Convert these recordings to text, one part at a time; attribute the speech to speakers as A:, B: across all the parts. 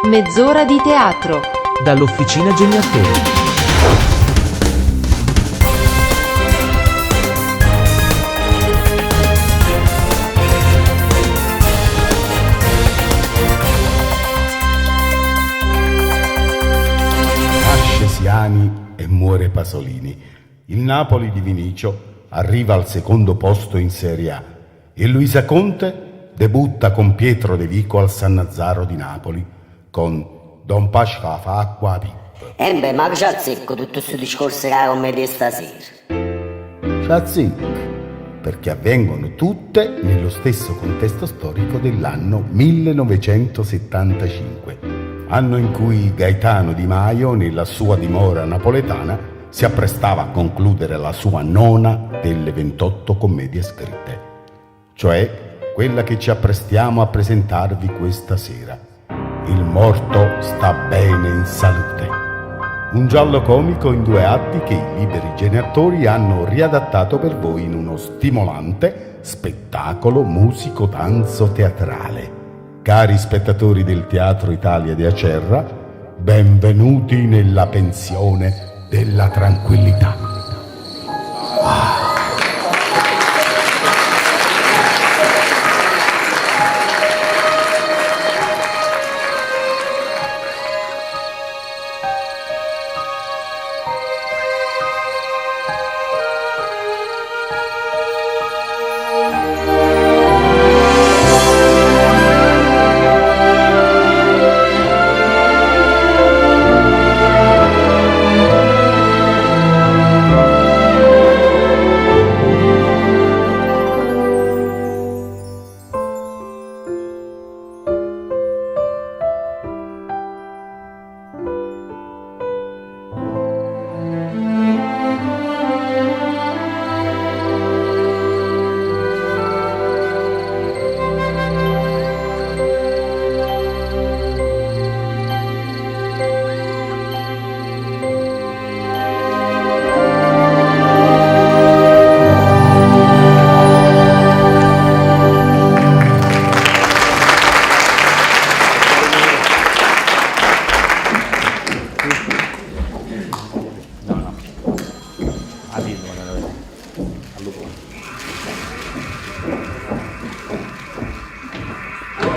A: Mezz'ora di teatro.
B: Dall'Officina Geniattori.
C: Nasce Siani e muore Pasolini. Il Napoli di Vinicio arriva al secondo posto in Serie A e Luisa Conte debutta con Pietro De Vico al San Nazzaro di Napoli con Don Pasca fa acqua a pippa.
D: Embè, ma che c'azzecca tutto sto discorso d'a commedia stasera?
C: C'azzecca, perché avvengono tutte nello stesso contesto storico dell'anno 1975, anno in cui Gaetano Di Maio, nella sua dimora napoletana, si apprestava a concludere la sua nona delle 28 commedie scritte, cioè quella che ci apprestiamo a presentarvi questa sera. Il morto sta bene in salute. Un giallo comico in due atti che i liberi geniatori hanno riadattato per voi in uno stimolante spettacolo musico-danzo teatrale. Cari spettatori del Teatro Italia di Acerra, benvenuti nella pensione della tranquillità.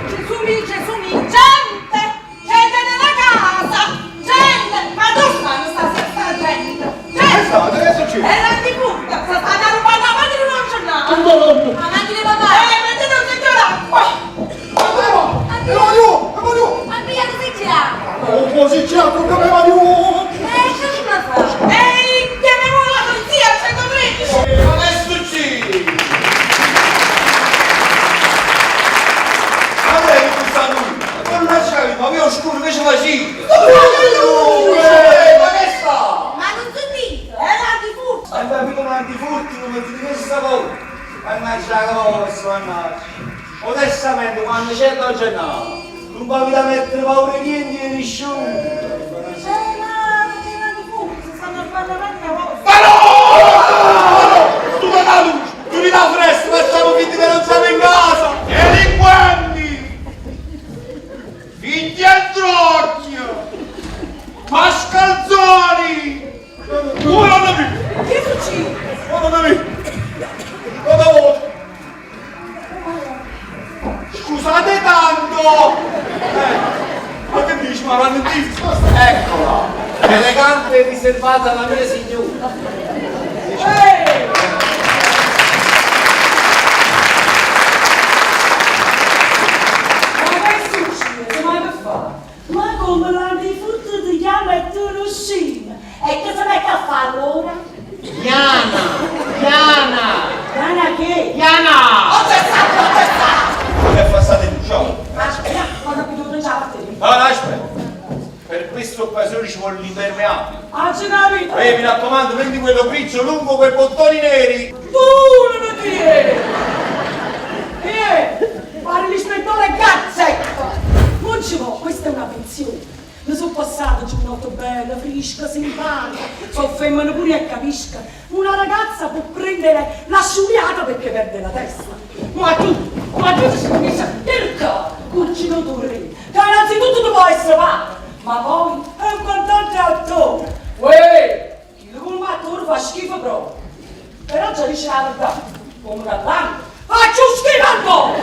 E: Gesù mio, Gesù mio, gente! Gente della casa! Gente! Ma dove stanno sta, sta gente? Gente!
F: Che succede?
E: È l'antipunta! Sta stata rubata la macchina non c'è nada! La macchina di papà! Mettete un secchio d'acqua!
G: Ma via così c'è!
F: Così c'è, come va di
G: Eh, che mi fa?
E: Ehi, chiamiamo la polizia al 113!
F: Ma che succede?
H: Ma lei che sta lui? Non lasciate, ma io scuro che ci faccio?
F: Ma che sta?
G: Ma non sentite?
E: È l'antifurto!
H: E beh, come antifurti, come ti dico questa volta? Mannaggia la cosa, mannaggia. Onestamente, quando c'è da Gennaro, non va da mettere paura niente di nessuno.
E: Eh, ma perché l'antifurto? Si stanno a fare la macchina vostra!
H: Ma no! Tu da la luce, tu mi dai fresco, facciamo finta che non siamo in casa!
F: Delinquenti! Figli a drocchio! Mascalzoni! Guarda mi!
E: Che succede?
F: Guarda mi! Guarda voi! Scusate tanto! Ma che dici? Ma vanno in
H: Eccola, elegante e riservata alla mia signora.
E: Ehi! Ma che succede? Ma che fa? Ma come l'antifurto ti chiama e tu non uscì? E che si mette a fare allora?
H: Iana, Iana,
E: Dana che?
H: Iana!
F: Che passate in ciao!
E: Aspetta, ho capito che già te.
F: Allora aspetta! Per questa occasione ci vuole l'impermeabile.
E: Ah, c'è capito?
F: Eh, mi raccomando, prendi quello grigio lungo con i bottoni neri!
E: Tu non ti è! Chi è? Pare l'ispettore Gazzetta! Non ci può, questa è una pensione. Ne sono passata giornata bella, fresca, simpatica, sono femmina pure e capisca. Una ragazza può prendere la sciuliata perché perde la testa. Ma tu, ma tu ti sei messa perché? Cucino tu re, che la Innanzitutto tu puoi essere padre, ma poi è un cantante attore. Uè, chi come attore fa schifo proprio. Però già dice la verità, come cantante, faccio schifo ancora!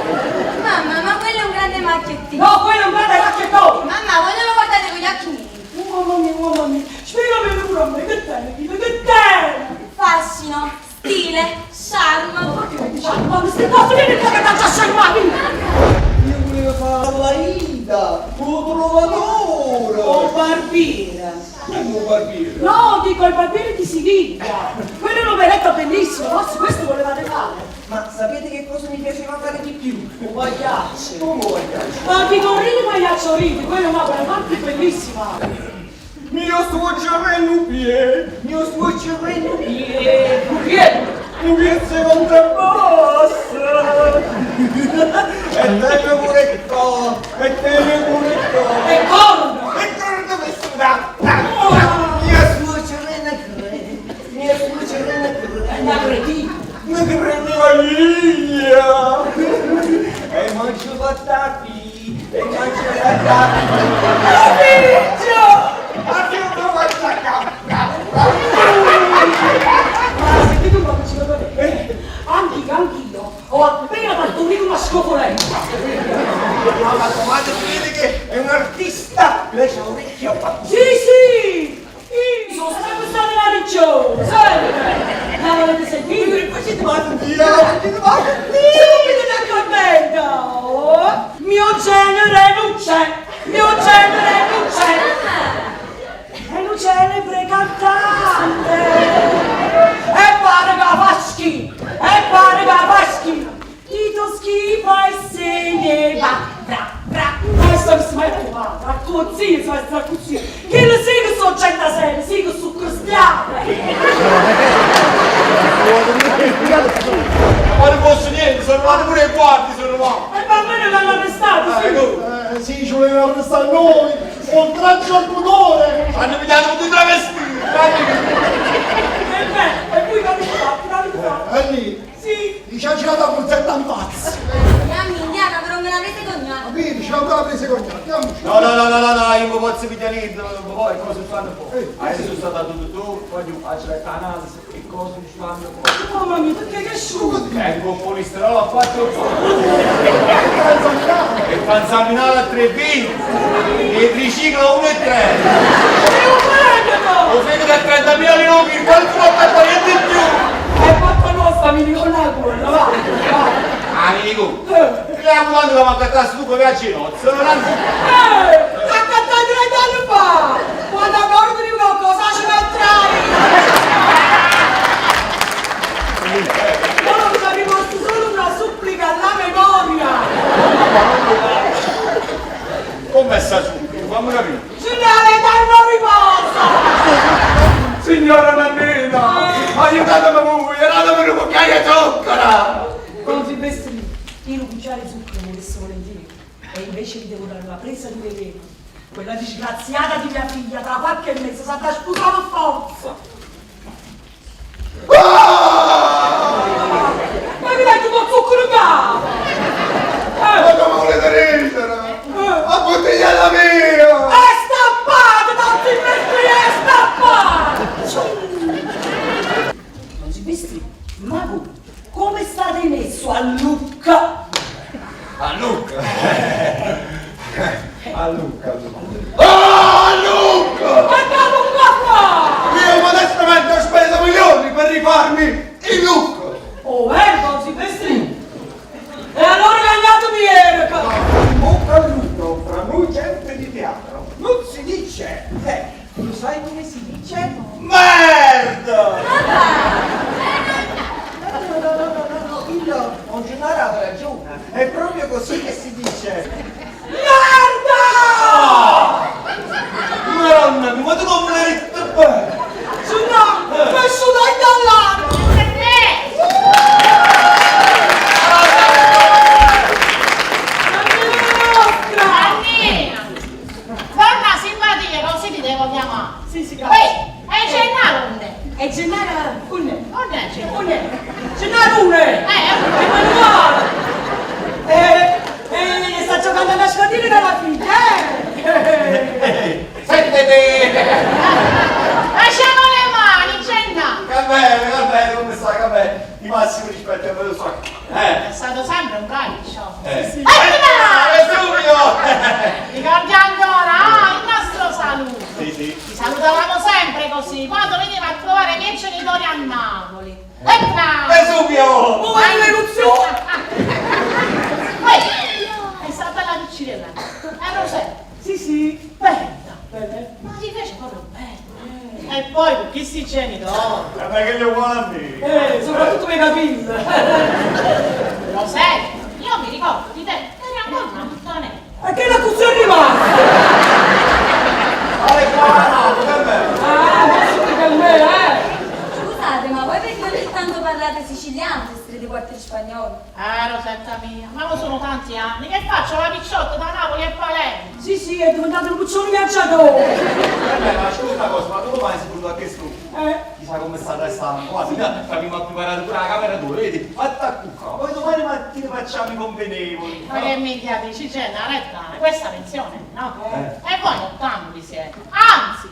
G: Mamma, ma quello è un grande macchiettino.
E: No, quello è un grande macchiettone!
G: Mamma, voi non lo guardate con gli occhi miei.
E: Oh, mamma mia, mamma mia, spiegami pure a me, che te, che te?
G: Fascino, stile, charme.
E: Ma che diciamo, ma queste cose vieni qua che t'ha già sciarmato!
H: Io volevo fare la Ida, o trovatore!
E: O barbiere!
F: Come barbiere?
E: No, dico il barbiere di Siviglia! Quello è un'operetta bellissima, forse questo volevate fare!
H: Ma sapete che cosa mi piaceva fare di più?
E: Un pagliaccio!
H: Come pagliaccio?
E: Ma dico ridi pagliaccio ridi, quella è un'opera tanto bellissima!
F: Mio suocero è nubier,
H: mio suocero è nubier,
E: nubier,
F: nubier se contrabbasso.
H: E te pure qua, e te pure qua.
E: E corno!
H: E corno dove sta? Mia suocera è una crema, mia suocera è una crema.
E: È una cretina.
H: Una crema io. E mangio patati, e mangio patati.
E: Figlio! Ma sentite un po' che ci vado bene. Anche anch'io ho appena partorito una scofoletta.
H: No, ma tua madre vede che è un artista. Lei c'ha l'orecchio.
E: Sì, sì! Io sono sempre stata una regione, sempre! Ma l'avete sentito?
H: Facete male, facete male!
E: Subito d'accordo! Mio genere non c'è! Mio genere non c'è! È un celebre cantante! E pare che fa schifo! E pare che fa schifo! Tito schifo e se ne va! Bra, bra! Questo mi si mette a tuo zio, si mette a così! Che lo sì che sono 106, sì che sono cristiano!
F: Ma non posso niente, sono arrivato pure i guardi, sono arrivato.
E: E va bene l'hanno arrestato, sì!
I: Sì, ci volevano arrestare noi! Oltraggio al pudore!
F: Hanno pigliato tutti i travestiti!
E: E beh, e voi che avete fatto? Che avete fatto?
I: E lì?
E: Sì!
I: Gli ci ha girato la borsetta in faccia!
G: Andiamo indiana, però me l'avete cognato.
I: Capito? Ci ha ancora presa cognato, andiamoci!
H: No, no, no, no, no, no, io non posso pigliare niente, non poi cosa fanno poi? Adesso sono stato tutto tu, poi io faccio l'analisi e cosa mi fanno poi?
E: Mamma mia, perché che asciutto?
F: Ecco, il polisterolo ha fatto il E transaminale a 3,20 e triciclo a 1,3.
E: E un fegato!
F: Lo fegato a 30.000 lire, qualcuno ha fatto niente in più!
E: È fatto nostra, mi dico una cosa, va, va!
F: Amico, vediamo quando la mancatta su come a Cinozzo, non hanno...
E: Accattate 30 anni fa! Quando ancora ti dico cosa ci metterai? No, ci è rimasto solo una supplica alla memoria!
F: Come sta supplica? Fammi capire.
E: Signore, danno riposo!
F: Signora Nannina, aiutatemi voi, datemi un cucchiaio di zucchero!
E: Con Silvestri, io un cucchiaio di zucchero volessi volentieri e invece vi devo dare una presa di veleno. Quella disgraziata di mia figlia tra qualche mese si è sputato forza. Ma mi metti un po' zucchero in capo!
F: Ma come volete ridere? La bottiglietta mia!
E: È stappata, Don Silvestri, è stappata! Don Silvestri, ma voi come state messo a Lucca?
F: A Lucca? A Lucca, a Lucca. Ah, a Lucca!
E: Ma che Lucca fa?
F: Io modestamente ho speso milioni per rifarmi il look!
E: Oh, Don Silvestri! E allora cagnatemi Erika!
H: In bocca al lupo, fra noi gente di teatro, non si dice! Lo sai come si dice?
F: Merda!
H: No, no, no, no, no, no, figlio, ho Gennaro ha ragione, è proprio così che si dice.
E: Merda!
F: Madonna, ma tu come l'hai detto bene?
E: Signor, questo dai dall'alto!
J: Nannina! Donna simpatia, così ti devo chiamare.
E: Sì, sì, grazie.
J: Ehi, e Gennaro onde?
E: E Gennaro, une.
J: Onde è Gennaro?
E: Une. Gennaro une!
J: Emanuele!
E: E sta giocando a nascondino dalla figlia, eh!
J: È stato sempre un braccio.
F: Eh.
J: Sì, sì.
F: Vesuvio!
J: Ricordi ancora? Ah, il nostro saluto.
F: Sì, sì.
J: Ci salutavamo sempre così, quando veniva a trovare i miei genitori a Napoli. Ecco!
F: Vesuvio!
E: Oh, è l'eruzione!
J: Poi, è stata la piccina. E Rosetta,
E: Sì, sì.
J: bella.
E: Bene.
J: Ma ti fece proprio bella. E poi con chi si genitori?
F: Ma che gli guardi?
E: Soprattutto per i capelli.
J: Rosetta, io mi ricordo di te, eri ancora una puttanella.
E: E che la cucina è rimasta?
F: Ale qua, per me!
E: Ah, ma per me, eh!
G: Scusate, ma voi perché ogni tanto parlate siciliano se siete di quartiere spagnolo?
J: Ah, Rosetta mia, ma sono tanti anni che faccio la picciotta da Napoli a Palermo.
E: Sì, sì, è diventato un cuccione viaggiatore.
F: Vabbè, ma scusa una cosa, ma tu mai sei venuto a che tu?
E: Eh.
F: Chissà come sta restando, quasi, no? Abbiamo preparato pure la camera tua, vedi? Fatta a cucca, poi domani mattina facciamo i convenevoli.
J: Ma che minchia dici, c'è una retta, questa pensione, no?
F: Eh.
J: E voi lontano vi siete. Anzi,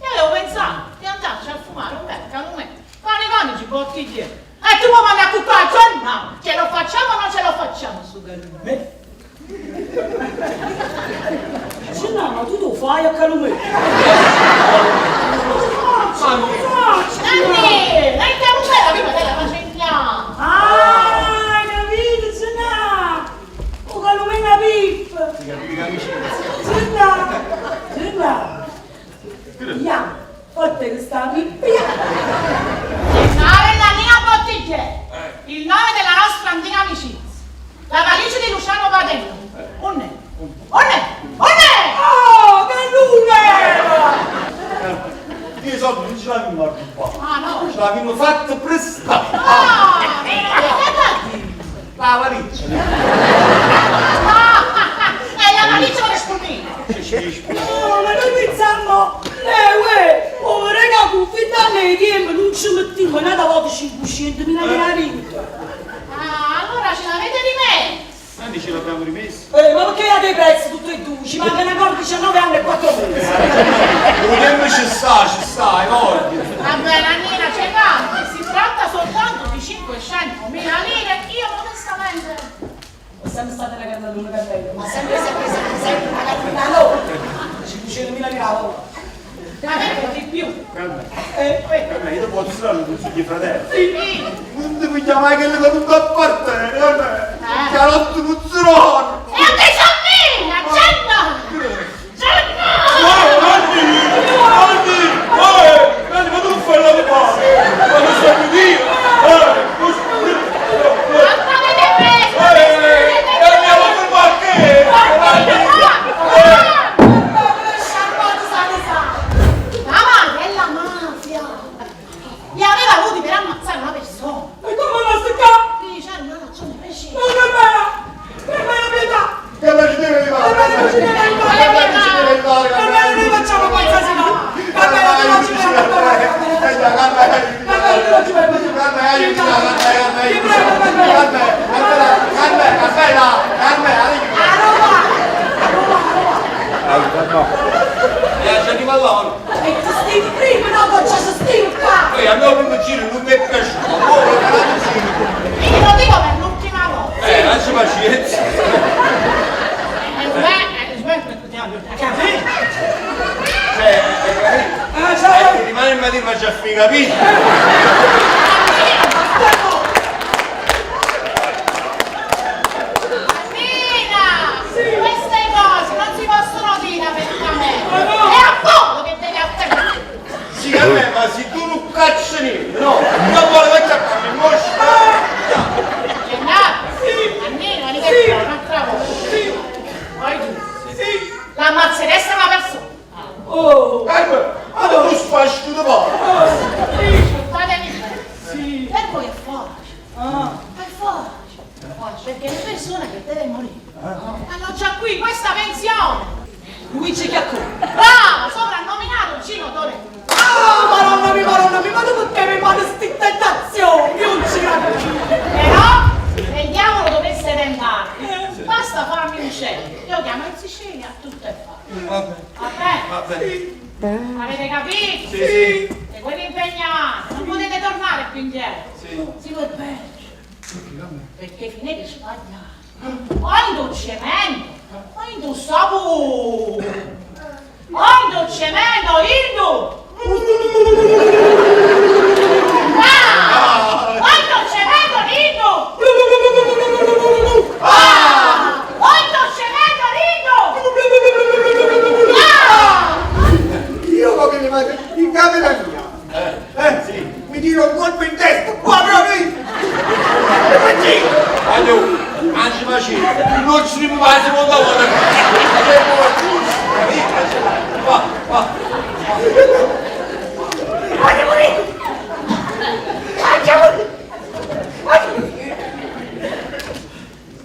J: io avevo pensato di andarci a fumare un bel calumet con i conici bottiglieri. E tu mi mandi a cuccare, cioè no, ce lo facciamo o non ce lo facciamo su calumet?
E: Sì, no, ma tu lo fai a Calumè. Faccio, faccio.
J: Nanni, lei calumet la prima te la facciamo.
E: Ah, hai capito, Gennà? O Calumè è una pippa. Gennà, Gennà. Andiamo, fate questa pippa.
J: Gennaro e Nannina Bottiglieri, il nome della nostra antica amicizia. La valigia di Luciano Paterno. Un ne, un ne, un ne!
E: Oh, che luna!
F: Io i soldi non ce l'avevo a rubare.
J: Ah no!
F: Ce l'avevo fatta prestare.
J: Ah, che dati?
F: La valigia.
J: Ah, è la valigia per spumino.
E: No, ma noi pensiamo, uè, oh, raga, con fino alle DM non ci mettiamo una volta 500 mila lira vinta.
J: Ah, allora ce l'avete rimessa.
F: Senti, ce l'abbiamo rimessa.
E: Ma perché date i prezzi tutti e due? Ci mancano ancora 19 anni e 4 mesi.
F: Vogliamo ci sta, voglio.
J: Vabbè, Nannina, c'è va. Se si tratta soltanto di 500.000 lire, io modestamente...
E: Ho sempre stata una carta luna cartella, ma sempre, sempre, sempre, sempre una carta luna. 500.000 lire alla volta.
J: Ma perché di più?
F: Carmen, io ti posso dare un consiglio, fratello.
J: Sì.
F: Non ti pigliamo mai quello che non ti appartiene, vabbè. Che ha rotto un zero.
J: E anche Giannina, Gianna! Gianna!
F: Nanni! Nanni! Nanni, ma tu non fai la parte! Ma lo sai io!
J: Andate presto!
F: Andiamo a fermare che?
J: La madre è la mafia! Li aveva avuti per ammazzare una persona!
E: E come non si ca?
J: Sì, c'era una ragione precisa!
E: Non è vera! Per me la pietà!
F: Che la ci deve arrivare!
E: Per me non ci deve arrivare!
F: Che ci deve arrivare!
E: Per me noi facciamo qualsiasi cosa! Per me non ci deve arrivare! E ti stivi prima, no, faccio stivi qua!
J: Io lo dico per l'ultima volta!
F: Pazienza!
J: E
F: Cioè,
E: Ah, cioè,
F: rimane in mattina faccio a fine, capito?
J: Nina! Queste cose non si possono dire apertamente! È a poco che devi affermare!
F: Sì, vabbè, ma se tu non cacci niente, no? Non vuole mettere a farmi mosca!
J: Gennaro! Sì! Nannina, venite qua un'altra volta! Sì! Poi tu!
E: Sì!
J: L'ammazzeresti una persona!
E: Oh!
F: Ma tu sfasci tutto poco!
J: Ascoltatemi bene! Sì! Per voi è facile!
E: Ah.
J: È facile! Perché le persone che deve morire hanno già qui questa pensione!
E: Luigi Chiaccone!
J: Bravo! Soprannominato Gino Toretto!
E: Ah, madonna mia, madonna mia, ma tu perché mi fate sti tentazioni? Io non ci credo più!
J: Però, se il diavolo dovesse tentarmi, basta farmi un cenno. Io chiamo in Sicilia, tutto è fatto.
F: Vabbè,
J: Va bene?
F: vabbè.
J: Avete capito?
F: Sì, sì.
J: Se voi vi impegnate, non potete tornare più indietro.
F: Sì.
J: Si può peggio. Perché finè che sbaglia. O int' 'o cemento, o int' 'o sapone. O int' 'o cemento, o int' 'o. Ah! O int' 'o cemento, int' 'o. Ah! O int' 'o cemento, int' 'o. Ah!
I: Io come mi vado in camera mia. Eh, sì. Mi tiro un colpo in testa, qua proprio io.
F: Voglio, anzi facile, non ci rimuovo la seconda volta. Va, va.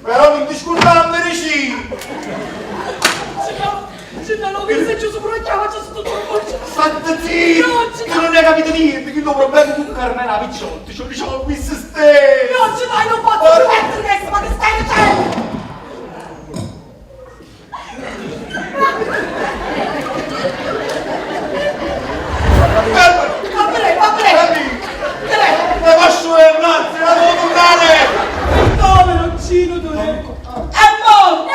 H: Però non ti scordare la medicina!
E: Gennaro, che se ci sopracchiava, c'è tutto il voce.
F: State zitto!
E: No,
F: Che non hai capito niente, che il problema con Carmela Picciotti, cioè diciamo mi stesso!
E: No, ce l'hai, non posso mettere adesso, ma che stai dicendo? Va bene, va bene.
F: Ma posso un attimo, la devo tornare!
E: Come non ci tu? È morto!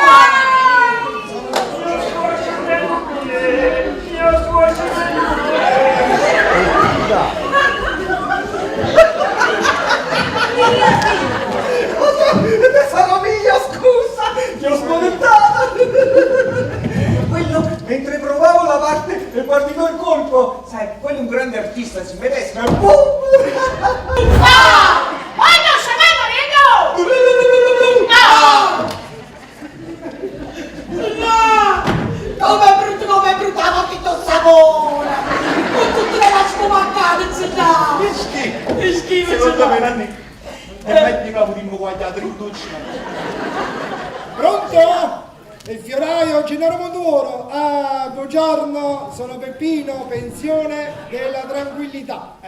I: Tesoro mio, scusa, ti ho spaventata. Quello, mentre provavo la parte, è partito il colpo. Sai, quello è un grande artista, si medesima. Boom!
J: Ah! O int' 'o cemento, int' 'o. Ah!
E: No! Come è brutto, come è brutta la tutto il sapone! Con tutte le scomaccate, Gennaro!
F: Che schifo!
E: Che schifo,
F: Secondo me,
E: Gennaro!
F: Nanni, è meglio che potremmo guagliare un dolce.
I: Pronto? Il fioraio Gennaro Mondoro. Ah, buongiorno, sono Peppino, pensione della tranquillità.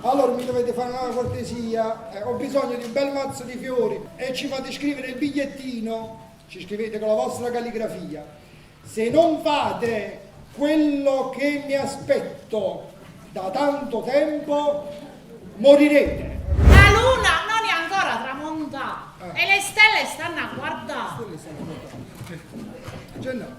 I: Allora mi dovete fare una cortesia, ho bisogno di un bel mazzo di fiori e ci fate scrivere il bigliettino, ci scrivete con la vostra calligrafia. Se non fate quello che mi aspetto da tanto tempo, morirete.
J: La luna non è ancora tramontata e le stelle stanno a guardare.
I: Gennaro,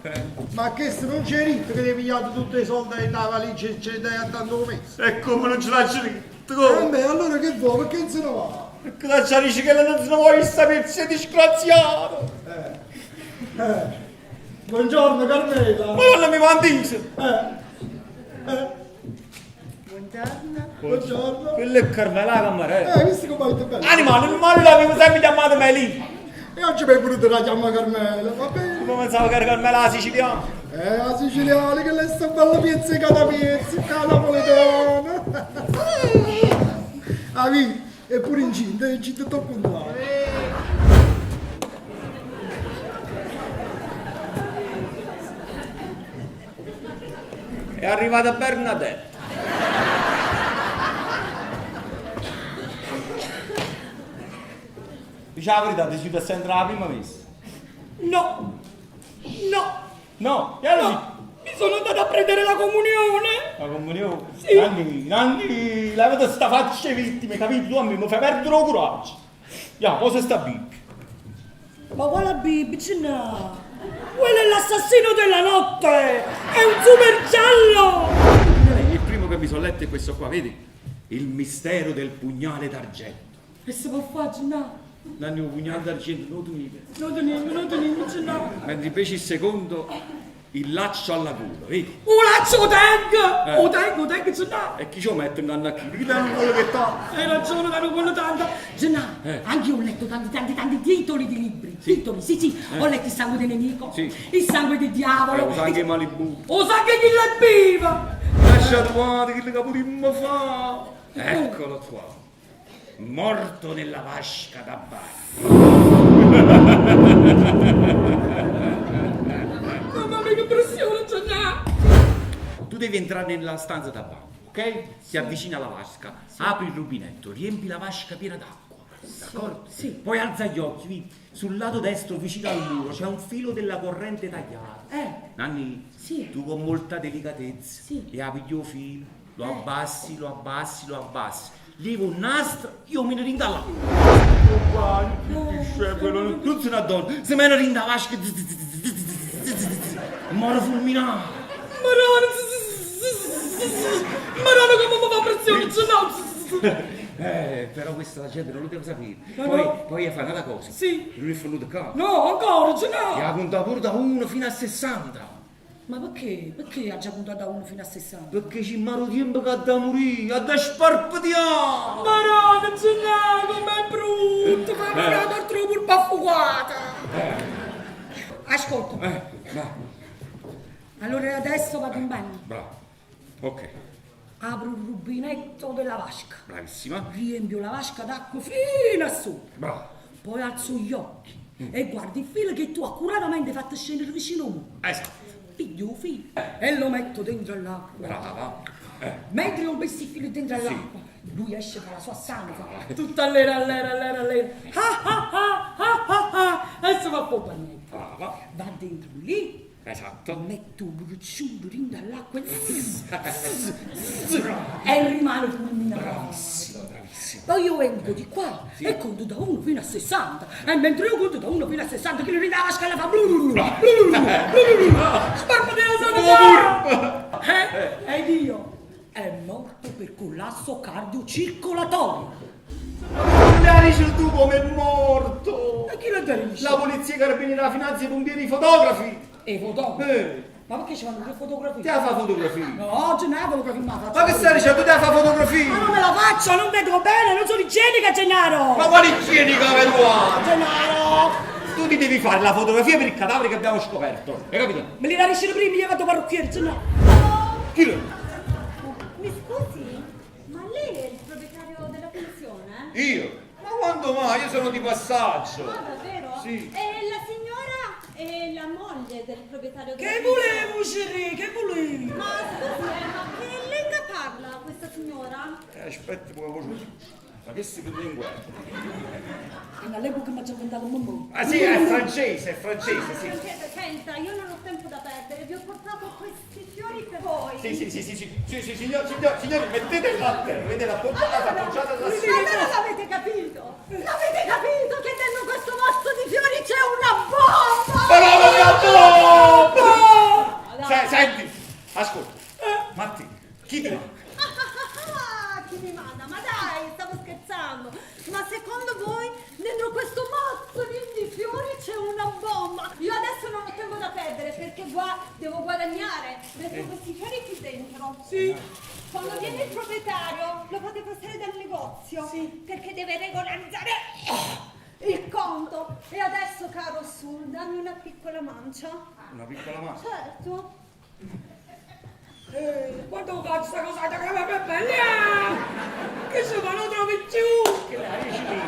I: ma che se non c'è ritto che ti hai pigliato tutti i soldi della valigia e ce dai a tanto messo?
F: E come non ce l'ha scritto?
I: Eh beh, allora che vuoi? Perché non se ne va?
F: Perché la già dice che non se ne vuole sapere, sei disgraziato!
I: Buongiorno Carmela.
F: Ma non mi mandi!
I: Buongiorno. Buongiorno.
F: Quello è Carmela la cammarella.
I: Hai visto come è bello?
F: Animale, non l'avevo sempre chiamato Melì.
I: E oggi mi è venuta la chiama Carmela, va bene?
F: Come pensavo che era Carmela la siciliana?
I: La siciliana che lei sta bella pizzicata pizzica napoletana. Ah, vedi, è pure incinta, è incinta troppo contrario.
F: È arrivata Bernadette. Dice la verità, ti sei a sentire la prima messa.
E: No! No!
F: No, e allora
E: No! Mi sono andata a prendere la comunione!
F: La comunione?
E: Sì.
F: Nanni, Nanni, levate sta faccia vittime, capito? Tu a me mi fai perdere il coraggio. Ya, cosa sta Bibbia?
E: Ma quale Bibbia, Gennaro? Quello è l'assassino della notte! È un super giallo!
F: Il primo che mi sono letto è questo qua, vedi? Il mistero del pugnale d'argento.
E: E si può fare, Gennaro?
F: Nanni, un pugnale d'argento, non tu mica.
E: Non teniamo, non teniamo, Gennaro.
F: Mentre invece il secondo, il laccio alla gola, vedi?
E: Un laccio tengo! O tengo, tengo, Gennaro!
F: E chi ce lo mette un anno a chi? Chi non quello che t'ha?
E: Hai ragione, danno quello tanto. Gennaro, anche io ho letto tanti, tanti, tanti titoli di libri. Titoli, sì, sì. Ho letto Il sangue del nemico,
F: Sì.
E: Il sangue del diavolo.
F: Lo sangue Malibu.
E: O sangue chi l'abbiva!
F: Lascia guarda che potremmo fare. Eccolo qua. Morto nella vasca da bagno.
E: Mamma mia, che pressione, Gennaro!
F: Tu devi entrare nella stanza da bagno, ok? Si avvicina alla vasca, apri il rubinetto, riempi la vasca piena d'acqua. D'accordo?
E: Sì.
F: Poi alza gli occhi, vedi, sul lato destro vicino al muro c'è un filo della corrente tagliato. Nanni,
E: Sì.
F: tu con molta delicatezza
E: Sì.
F: e apri il filo, lo abbassi, lo abbassi, lo abbassi. Lievo 'o nastro, io 'o meno dint' 'all'acqua. Non se ne addona, se mena dint' 'a vasca, more fulminato.
E: Maronna, Maronna come mi fa pressione, Gennaro.
F: Però questa la gente non lo deve sapere.
E: No,
F: Poi,
E: no.
F: poi fa un'altra cosa.
E: Sì.
F: Non è venuto qua.
E: No, ancora,
F: E
E: Gennaro.
F: ha contato pure da 1 fino a 60.
E: Ma perché? Perché ha già contato da 1 fino a 60?
F: Perché c'è maro tempo che ha da morire, ha da sparpatiare.
E: Maronna, Gennaro, com'è brutto! Fammi una tortura pure affogata! Ascolta,
F: Va,
E: allora adesso vado in bagno,
F: bravo. Ok,
E: apro il rubinetto della vasca,
F: bravissima.
E: riempio la vasca d'acqua fino a sopra,
F: Bravo.
E: poi alzo gli occhi e guardo il filo che tu accuratamente hai fatto scendere vicino a me.
F: Esatto.
E: Piglio il filo e lo metto dentro all'acqua.
F: Brava.
E: Mentre ho messo il filo dentro all'acqua, lui esce dalla sua stanza, tutta allera, allera, allera, allera. Ah ah ah ah ah ah, adesso va po' bagnetto.
F: Brava.
E: Va dentro lì,
F: Esatto.
E: metto un bruciulo dentro all'acqua e zzz, zzz, zzz, e rimane fulminato.
F: Bravissima, bravissima.
E: Poi io vengo di qua e conto da 1 fino a 60 e mentre io conto da 1 fino a 60 che lui dalla scala fa blu blu blu blu blu blu sparpa della zona. Ed io è morto per collasso cardiocircolatorio.
H: Non dici tu come è morto!
E: E chi lo dice?
H: La polizia, i carabinieri, la finanza, i pompieri, i fotografi!
E: E i fotografi? Ma perché ci fanno le fotografie?
H: Ti ha fatto fotografie?
E: No, oggi non è fotografia, ma faccio.
H: Ma che stai dicendo? Tu ti ha fatto fotografie?
E: Ma non me la faccio, non vedo bene, non sono igienica, Gennaro!
H: Ma quale igienica per qua?
E: Gennaro!
H: Tu ti devi fare la fotografia per il cadavere che abbiamo scoperto, hai capito?
E: Me li dai prima, io vado parrucchiere, Gennaro!
H: Chi lo?
G: Mi scusi, ma lei è il proprietario della pensione?
H: Io? Ma quando mai? Io sono di passaggio!
G: Ah, davvero?
H: Sì.
G: E la signora è la moglie del proprietario della
E: Che
G: pensione?
E: volevo, Sherry? Che volevi?
G: Ma scusi, ma che lingua parla questa signora?
H: Aspetta, poi voce. Ma che si lingua è?
E: È una lingua che mi ha già inventato mamma.
H: Ah sì, è francese, sì.
G: Francese, senta, io non ho tempo da perdere, vi ho portato questi fiori per voi.
H: Sì, sì, sì, sì, sì, sì, sì, signor, signor, signori, mettete la terra, mettete appoggiata, appoggiata la
G: Allora l'avete capito? L'avete capito che dentro questo mazzo di fiori c'è una bomba?
H: Bravo, bravo! Senti, ascolta, Martino, chi ti manda?
G: Ah, chi mi manda? Ma dai, stavo scherzando. Ma secondo voi dentro questo mazzo di fiori c'è una bomba? Io adesso non ho tempo da perdere perché devo guadagnare. Metto questi fiori qui dentro.
E: Sì.
G: Quando viene il proprietario lo fate passare dal negozio. Sì. Perché deve regolarizzare il conto. E adesso, caro Sul, dammi una piccola mancia.
H: Una piccola mano.
G: Certo.
E: Quando faccio sta cosa che è bella! Che se ma non trovi più!
H: Che la dici lì?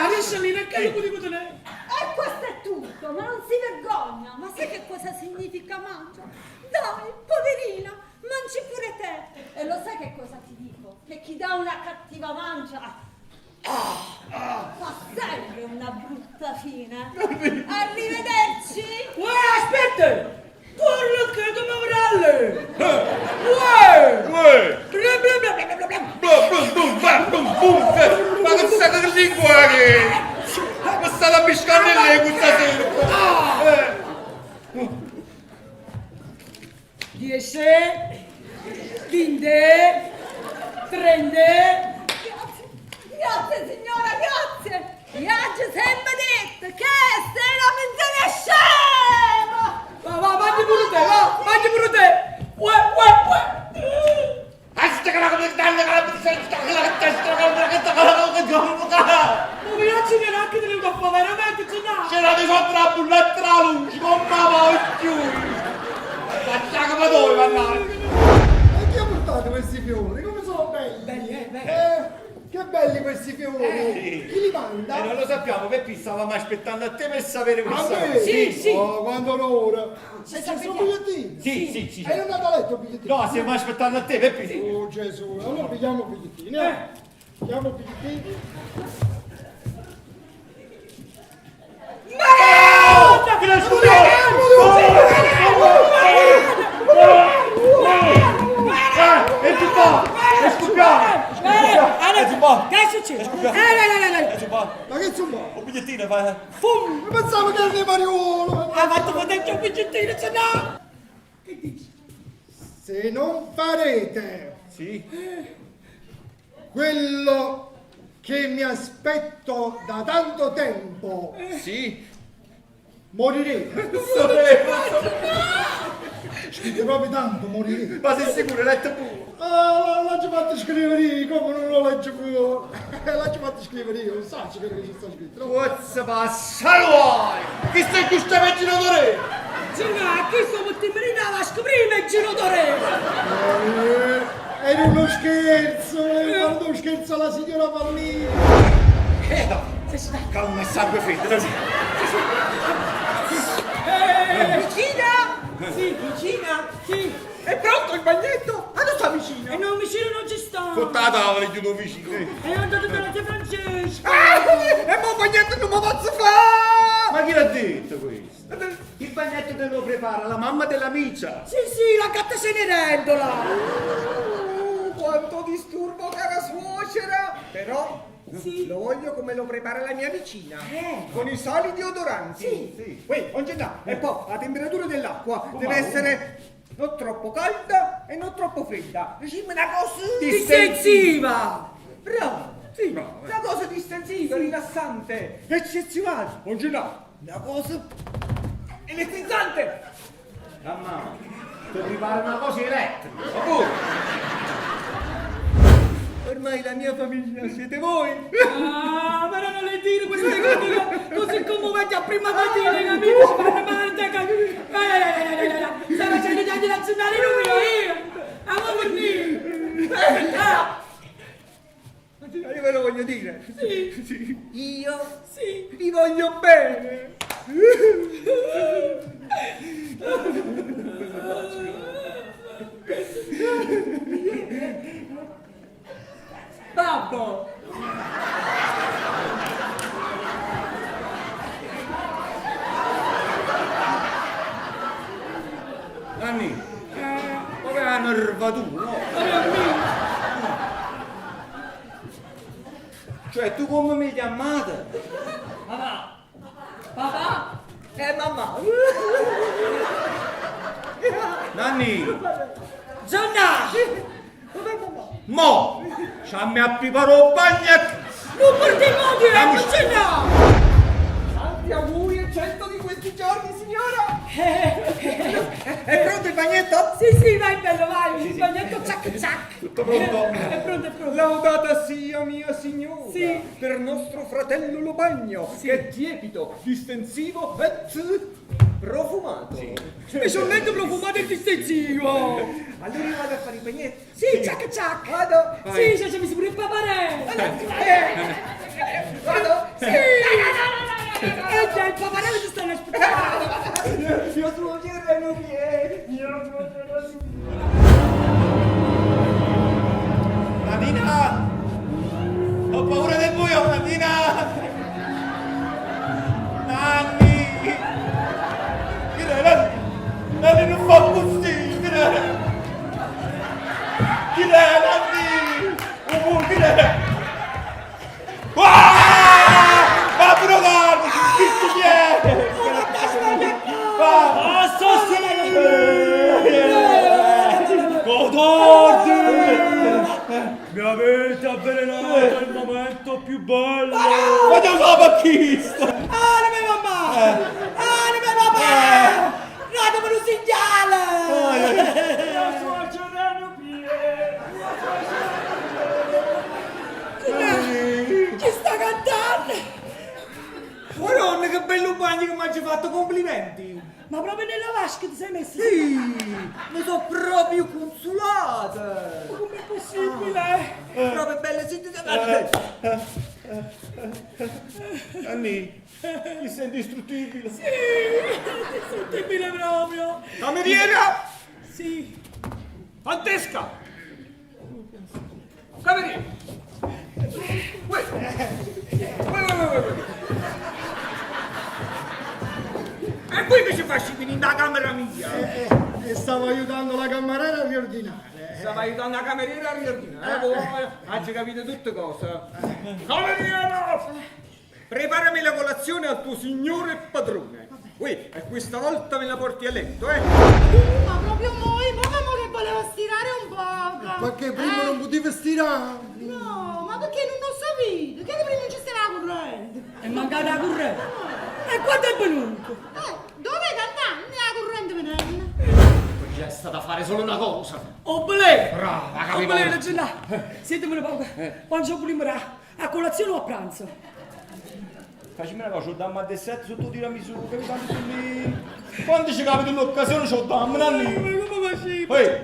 E: Adesso lì perché lo potevo tenere?
G: E questo è tutto, ma non si vergogna. Ma sai che cosa significa mancia? Dai, poverina, mangi pure te. E lo sai che cosa ti dico? Che chi dà una cattiva mancia fa sempre una brutta fine. Arrivederci!
E: Uè, aspetta! Quello che dovrà! Uè!
H: Uè!
E: Bla bla bla bla bla bla!
H: Bum, bum, bum, bam, bum, bum. Ma che sta che lingua che? Ma sta la piscando lei questa sera?
E: 10, 20, 30.
G: Grazie, grazie signora, grazie! Vi ho sempre detto che se la menzione scema!
E: Va, va, mangi pure te, va, mangi pure te! Uè, uè, uè! Ma mi lasci neanche te le do fa veramente, Gennaro!
H: Ce l'avete sotto la bulletta la luce, con mamma occhio! Facciamo come dove andare?
I: E chi ha portato questi fiori? Come sono belli?
E: Belli, belli.
I: Che belli questi fiori! Chi li manda?
H: E non lo sappiamo, Peppi, stavamo aspettando a te per sapere
I: A
H: questa
I: me?
H: cosa.
E: Sì, sì.
I: Oh, quanto onore! E ci sono bigliettini?
H: Sì, sì, sì.
I: E non andate a letto il bigliettino?
H: No, stiamo aspettando a te, Peppi.
I: Oh Gesù, allora pigliamo il bigliettino, eh? Pigliamo il bigliettino.
H: Che la scusa! È tutto! È scoppiato!
E: c'è? Eh,
I: Ma che zumba?
H: Un bigliettino, va.
E: Fum!
I: Pensavo che era mariuolo!
E: Ha fatto vedere che un bigliettino, ce n'ha! Che dici?
I: Se non farete
H: Sì.
I: quello che mi aspetto da tanto tempo,
H: Sì.
I: morirete.
H: Sapevo.
I: Scritto proprio tanto, morirete.
H: Ma sei sicuro, hai letto pure.
I: Ah, l'ho già fatto scrivere io, come non lo leggo più? L'ho già fatto scrivere io, non so quello che ci sta scritto. no?
H: Pozza passare! Chi sei qui sta peggio
E: Gennà, chi sto mettendo in vasca prima e giro d'ore!
I: Era uno scherzo, volevo fare uno scherzo alla signora Pallini.
F: Calma e sangue freddo.
K: Vicina!
E: Sì,
K: Vicina!
E: sì.
K: È pronto il bagnetto? Ah, non sta vicino!
E: E no, vicino non ci sta!
H: Sotto la tavola chiudo vicino.
E: È andato dalla zia Francesca!
K: Ah, e mo il bagnetto non mi posso fare!
H: Ma chi l'ha detto questo? Il bagnetto te lo prepara la mamma dell'amica.
E: Sì, sì, la gatta Cenerentola!
K: Quanto disturbo, cara suocera! Però lo voglio come lo prepara la mia vicina, con i sali deodoranti. Sì. sì. Uè, Gennà, e poi la temperatura dell'acqua deve essere non troppo calda e non troppo fredda. Diciamo una cosa
E: Distensiva!
K: Bravo! Sì, una cosa distensiva, rilassante, eccezionale. Gennà, una cosa elettrizzante.
F: Mamma, ti prepara una cosa elettrica. Oh.
K: Ormai la mia famiglia siete voi.
E: Ah, però non le dire queste cose così commoventi a prima mattina, capito? Ci fanno male da capire. Sta facendo già di nazionale numero io! Amo per dire! Ah,
K: Io ve lo voglio dire.
E: sì,
K: Io
E: sì.
K: vi voglio bene.
E: Babbo!
F: Nanni, come la nervatura, no? Cioè, tu come mi chiamate?
E: Papà! Papà!
K: Mamma.
F: Nanni,
E: Gianna!
F: mo, c'ammi a preparare il bagnetto.
E: Non portiamo di Gianna!
K: Tanti auguri e 100 di questi giorni, signora. È pronto il bagnetto?
E: Sì, sì, vai bello, vai! Il bagnetto zac zac!
F: Tutto pronto?
E: È pronto, è pronto!
K: Laudata sia mia signora
E: Sì.
K: per nostro fratello Lobagno, che è tiepido, distensivo e profumato.
E: Specialmente profumato e distensivo!
K: Allora io vado a fare il bagnetto.
E: Sì, zac zac!
K: Vado.
E: Sì, ci siamo pure il paparello!
K: Vado.
E: Sì! E già il paparello ti stanno aspettando!
K: Mio suocero non viene. Mio suocero non viene.
H: Nadina! Ho paura del buio, Nadina! Nanni! Chi è? Nanni? Nanni non fa possibile! Chi è Nanni? Chi è? Ah! Ma provate! Chi chi è?
L: Codardi! Mi avete avvelenato il momento più bello!
H: Ma io sono bacchista!
E: Ah, la mia mamma! Ah, la mia mamma! Datemi un segnale!
L: La suocera non viene!
E: Ci sta cantando!
K: Madonna, che bello bagno che mi hai fatto, complimenti!
E: Ma proprio nella vasca ti sei messo?
K: Sì, mi sono proprio consolata!
E: Ma com'è possibile?
K: Proprio bella, sentite...
H: Nanni, mi sei indistruttibile!
E: Sì, indistruttibile proprio!
K: Cameriera!
E: Sì!
K: Fantesca! Cameriera! Uè! Uè, uè, uè, uè. E qui che ci facci venire in camera mia?
I: E stavo aiutando la cameriera a riordinare.
K: Stava aiutando la cameriera a riordinare. Eh, Oggi capito tutte cose. Cameriera! Preparami la colazione al tuo signore e padrone. Ui, e questa volta me la porti a letto, eh?
M: Ma proprio moi, mo che mo che volevo stirare un poco.
I: Perché prima non potevi stirare?
M: No, ma perché non lo sapevo? Che prima non ci stava la corrente.
E: È mancata la corrente. E quando è venuto?
M: Dove cantando? La corrente venendo.
F: Poi c'è stata da fare solo una cosa.
E: Oh, belè!
F: Brava,
E: Oh,
F: capito?
E: belè, Gennà. Sentimi un poco. Quando prima a colazione o a pranzo?
H: Facciamo una cosa, ci dammo a dessert sotto tiramisù, capito? Tanto lì. Quando ci capita l'occasione ci dammo, nanni.
E: Ma come facciamo?
H: Ehi,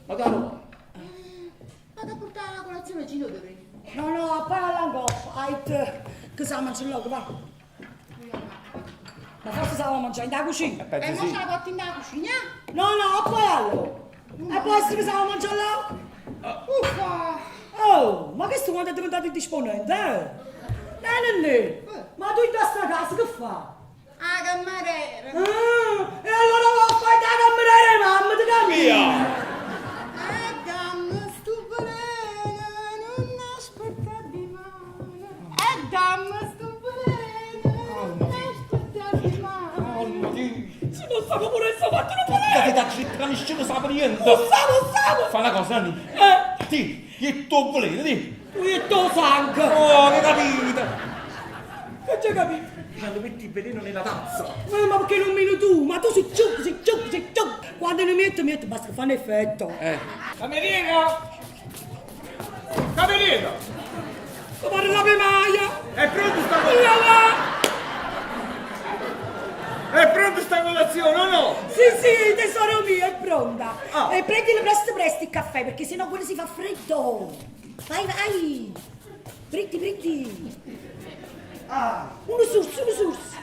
H: ma da no.
M: Vado a portare la colazione a Gino Dore.
E: No, no, a palla ancora. Ait, che sa mangiare là, va. Ma forse stavo mangiando in cucina.
M: E mo ce la porti in cucina?
E: No, no, a palla. E può essere che stavo mangiando là?
M: Uffa!
E: Oh, ma questo quando è diventato indisponente, eh? No, no, no. Ma tu in questa casa che fa?
M: Ah, cameriera!
E: Ah, e allora va a fare da cameriera, mamma, ti cammina.
M: Ah, dammi sto veleno, non aspettare di male. E dammi sto veleno, non aspettare di male.
E: Se non stavo pure il fatto non
F: Date
E: volevo.
F: da città, nessuno sa niente.
E: Lo sa, lo sa.
F: Fa una cosa, Nanni. Ti, che tu volete, ti.
E: Tu e tuo sangue.
F: Oh, che capito.
E: Che c'hai capito?
F: Quando metti il veleno nella tazza.
E: Ma perché non meno tu? Ma tu sei ciuc, sei ciuc, sei ciuc. Quando ne metto, metto, basta che fanno effetto.
K: Cameriera! Cameriera!
E: Come la primaia.
K: È pronta sta colazione? È pronta sta colazione o no?
E: Sì, sì, tesoro mio, è pronta.
K: Ah.
E: E prendilo presto presto il caffè, perché sennò quello si fa freddo. Vai, vai. Prendi, prendi.
K: Ah!
E: Uno sorso, uno sorso.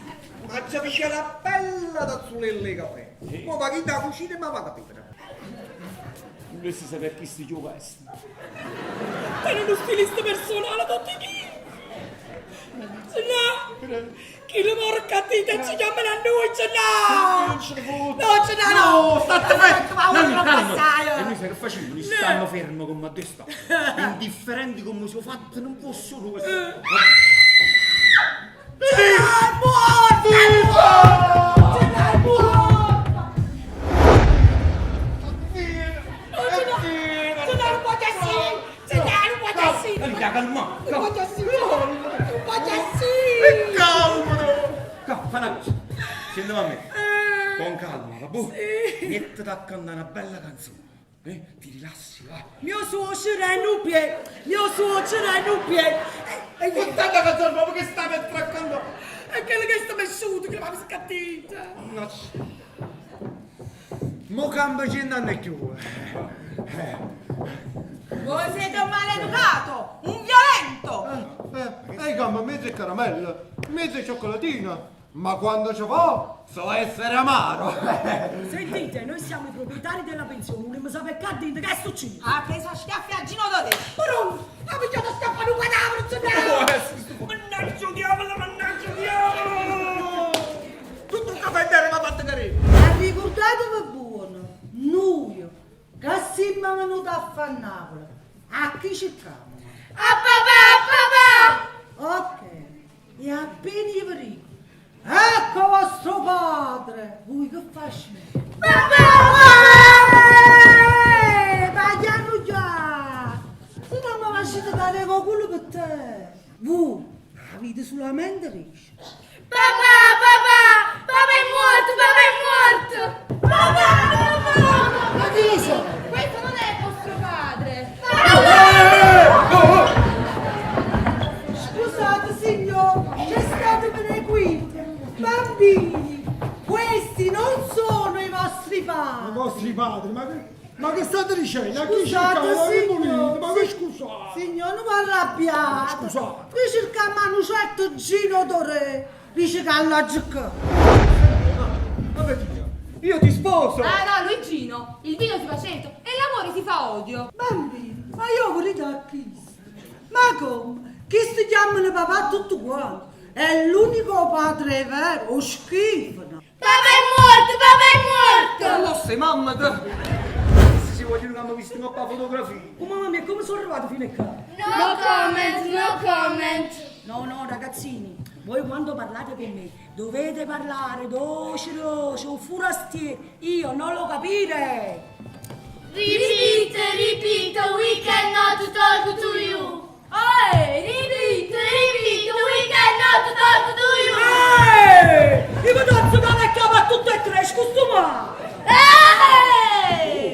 K: Ma già c'è la bella tazzulella di caffè. Mo va chi da cucina e ma va a capire.
F: Volessi sapere chi si gioca questo.
E: Era uno stilista personale, tutti chi. No, chi lo porca a te ci chiamano a noi, ce no. No, ce no, no.
F: No, state fermo!
E: Ma
F: Nanni,
E: non
F: calma.
E: passare.
F: E noi sai che facciamo? Noi stiamo fermo come a destra. Indifferenti come si è fatto, non possono questo.
E: È morto! È morto! È morto! Ce n'è un po' di sì! Ce n'è un po' di sì!
F: Nanni, calma!
E: Un po' di sì! Un po' di sì!
F: Calma! Calma, fa una cosa. Sentiamo a me. Con calma, va buono? Mettiti a cantare una bella canzone. Ti rilassi, va.
E: Mio suocero è un pie! Mio suocero è un pie!
K: E tanta canzone proprio che sta per traccando.
E: È quello che sta mesciuto, che l'aveva scattita!
K: Mo cambia cent'anni e più.
J: Voi siete un maleducato, un violento!
I: Ehi, gamma, mezzo e caramella, mezzo e cioccolatina. Ma quando ci va, so essere amaro.
E: Sentite, noi siamo i proprietari della pensione, non mi sa perché dite che è successo?
J: Ha preso a schiaffi a Gino Dore!
E: Però, ha pigliato a schiaffare un cadavere, insomma!
F: Mannaggia diavolo, mannaggia diavolo!
K: Tutto un caffè intero mi ha fatto carino.
M: Ricordatevi buono, noi che siamo venuti a fare Napoli, a chi cerchiamo?
J: A papà, a papà!
M: Ok, e appena io vi dico, ecco vostro padre, voi che facete?
J: Papà!
M: Ma chiaro già! Se non mi lasciate dare con quello per te, voi avete solamente riso.
J: Papà, papà! Papà è morto, papà è morto! Papà, papà!
M: Ma chi sono?
J: Questo non è vostro padre!
M: Scusate signor, c'è stato per qui. Bambini, questi non sono i vostri
I: I
M: padri.
I: vostri padri, ma che state dicendo? A chi
M: Scusate,
I: cercate? Ma che
M: signor.
I: volete? Ma che scusate?
M: Signor, non vi arrabbiate.
I: Scusate.
M: Noi cerchiamo un certo Gino Dore. Dice che alla giocca.
K: Vabbè, io ti sposo.
J: Ah no, Luigino, il vino si fa cento e l'amore si fa odio.
M: Bambini, ma io vorrei da chi? Ma come? Chi si chiamano papà tutto quanto? È l'unico padre vero, o schifo.
J: Papà è morto, papà è morto!
K: Non sei mamma te.
H: stessi guaglioni che abbiamo visto in coppa fotografia.
E: Oh mamma mia, come sono arrivato fino a qua?
N: No comment, no comment.
E: No, no, ragazzini, voi quando parlate con me dovete parlare dolce, dolce, un forastiere, io non lo capire.
N: Repeat, repeat, we cannot talk to you. Oi, repeat, repeat, we cannot talk to you.
E: Ehi! Io mi do la chiama a tutte e tre, scusa ma!
N: Ehi!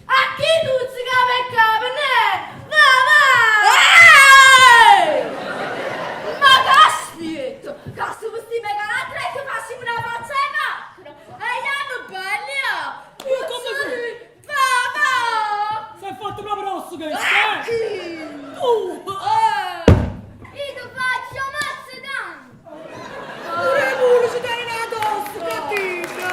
N: A chi tu si chiama e capo, ne? Va, va! Ehi! Ma caspita! Cazzo, questi mega tre che facciamo una faccia e macchina! E gli hanno belli!
E: Io come se-
N: Va, va!
E: Sei fatto proprio rosso questo, eh? Tu!
N: Io ti faccio mazzo tanto!
E: Pure pure si tiene la tosse, cattiva!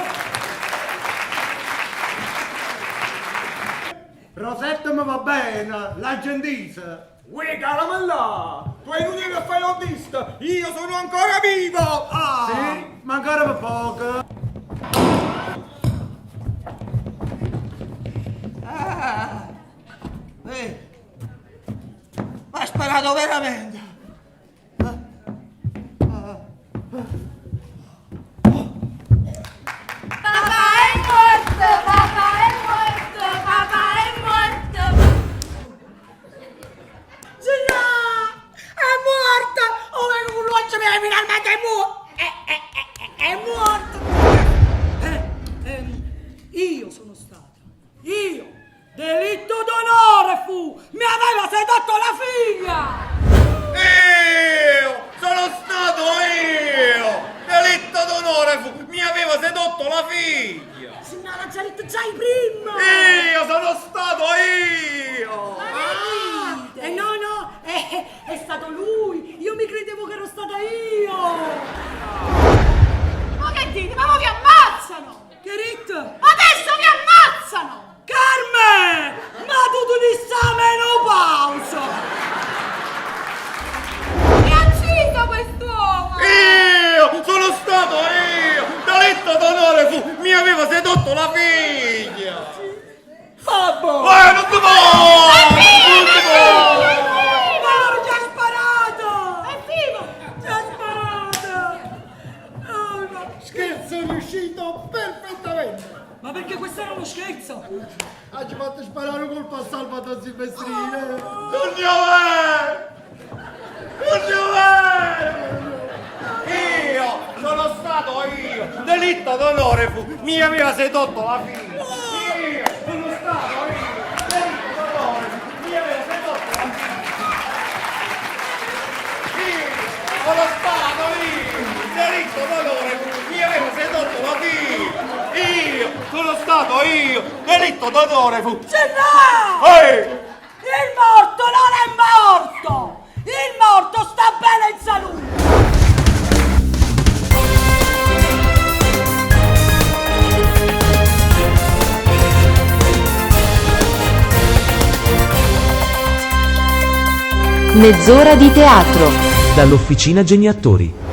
O: Rosetta mi va bene, la gentisa.
K: Uè, caramella! Tu è inutile che fai l'autista! Io sono ancora vivo! Ah!
O: Sì, ma ancora per poco.
P: Ah, eh, ma ha sparato veramente.
N: Papà è morto, papà è morto, papà è morto.
E: Gennà! È morta! Oh, è un l'occhio mio, finalmente è morto! È morto! Io sono stata, io, delitto d'onore fu! Mi aveva sedotto la figlia!
F: Io! Sono stato io! Delitto d'onore fu! Mi aveva sedotto la figlia!
E: Signora, l'ha già detto già prima!
F: Io sono stato io!
E: Ah, no, no, è stato lui! Io mi credevo che ero stata io!
J: Ma che dite? Ma mo vi ammazzano!
E: Che rit?
J: Adesso vi ammazzano!
E: Carmen! Ma tu ti sta menopausa!
N: Mi ha ucciso quest'uomo!
F: Io! Sono stato io! Delitto d'onore fu! Mi aveva sedotto la figlia!
E: Babbo!
F: Non ti può! Non ti può!
E: Ma allora già sparato!
J: È vivo!
E: Già sparato! Oh, no.
I: Scherzo riuscito perfettamente.
E: Ma perché questo era uno scherzo?
I: Ah, ci fatto sparare un colpo a Salvatore Silvestrini.
F: Non è! Non è! Io! Sono stato io! Delitto d'onore fu! Mi aveva sedotto la figlia! Io! Sono stato io! Delitto d'onore fu! Mi aveva sedotto la figlia! Io! Sono stato io! Delitto d'onore fu! Mi aveva sedotto la figlia! Io! Sono stato io! Delitto d'onore fu!
E: Gennà!
F: Ehi!
E: Il morto non è morto! Il morto sta bene in salute!
A: Mezz'ora di teatro.
B: Dall'Officina Geniattori.